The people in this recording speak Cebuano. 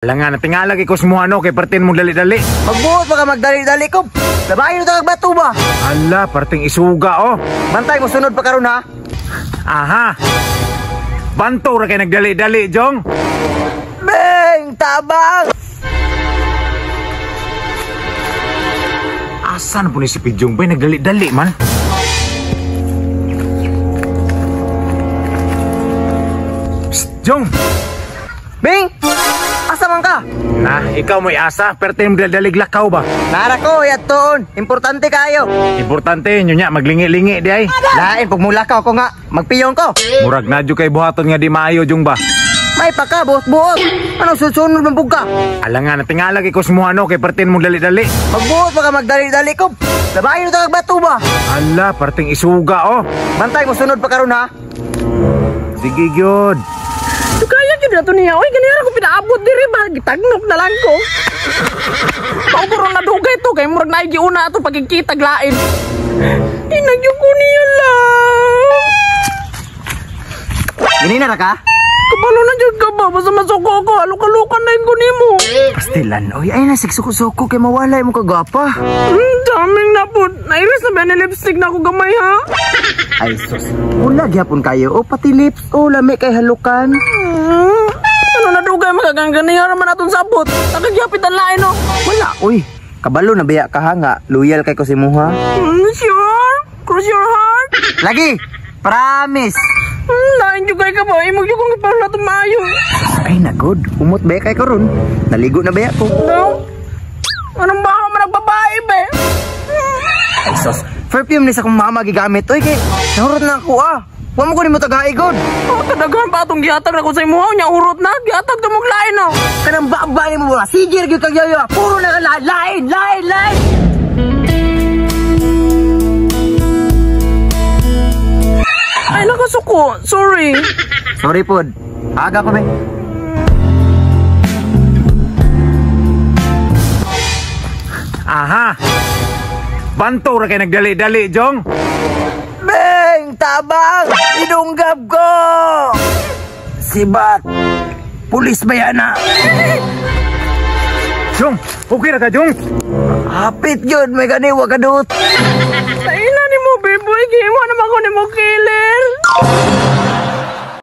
Langan, tingala kay Kusmuano kay pertin mong dali-dali. Magbuot pa ka magdali-dali ko. Labahin mo kag bato ba? Ala, parting isuga oh. Bantay mo sunod pa karon ha. Aha. Banto ra kay nagdali-dali, Jong. Beng, tabang. Asa na po ni si Pijong bay nagdali-dali man? Psst, Jong. Bing! Asa man ka? Na, ikaw mo'y asa, pertin mong dali-dali lakaw ba? Nara ko, yatoon. Importante kayo. Importante nyo nya maglingi-lingi di ay. Lain pag mulakaw ko nga, magpiyong ko. Murag na kay buhaton nga di maayo jong ba? May paka, buot-buot. Anong susunod ng bugka? Alangan, tingala kay Kusmuano kay pertin mong dali-dali. Magbuot pa ka magdali-dali ko. Labahin mo kag bato ba? Ala, parting isuga oh. Bantay mo sunod pa karon ha. Sige gyud. Kaya gyud na to niya. Oy, ganira ko pinaabot diri ba? Gitagnok na lang ko. Paubro na dugay to kay murag naay giuna ato pagkikita lain. Inagyo ko niya lang. Ganina ra ka? Kabalo na jud ka ba? Basta masuko ko. Alukalukan na ko nimo. Pastilan, oy, ay na sigsuko-suko kay mawalay mo kagwapa. Daming na po. Nairis na ba ni lipstick na ako gamay ha? Ay sus, wala gyapon kayo. O pati lips, o lami kay halukan. Ano na dugay magaganganiya naman atong sabot. Nakagyapit ang lain no. Wala, oy. Kabalo na biya ka ha nga. Loyal kay ko si Muha. Sure? Cross your heart? Lagi, promise. Lain jud kay ka ba? Imog jud kong ipahulat maayo. Ay nagod, umot ba kay karon? Naligo na ba ko? No? Anong baho man nagbabae be? Ay sus, perfume ni sa kong mama gigamit oy kay nahurot na ako ah. Wa mo ko nimo tagai god. Oh, tadaghan pa atong gihatag na ko sa imuha nya urot na gihatag tumog lain no. Kanang baba nimo ba? Sige gyud kag yoyo. Puro na ka lain, lain, lain. Ay nakasuko. Sorry. Sorry pod. Aga ko be. Aha. Banto ra kay nagdali-dali, Jong. Beng, tabang! Inunggab ko! Sibat! Pulis ba yan na? Jong, okay ra ka, Jong? Hapit yun, may ganiwa ka dot. Taina ni mo, baby. Gihimo naman ko ni mo killer.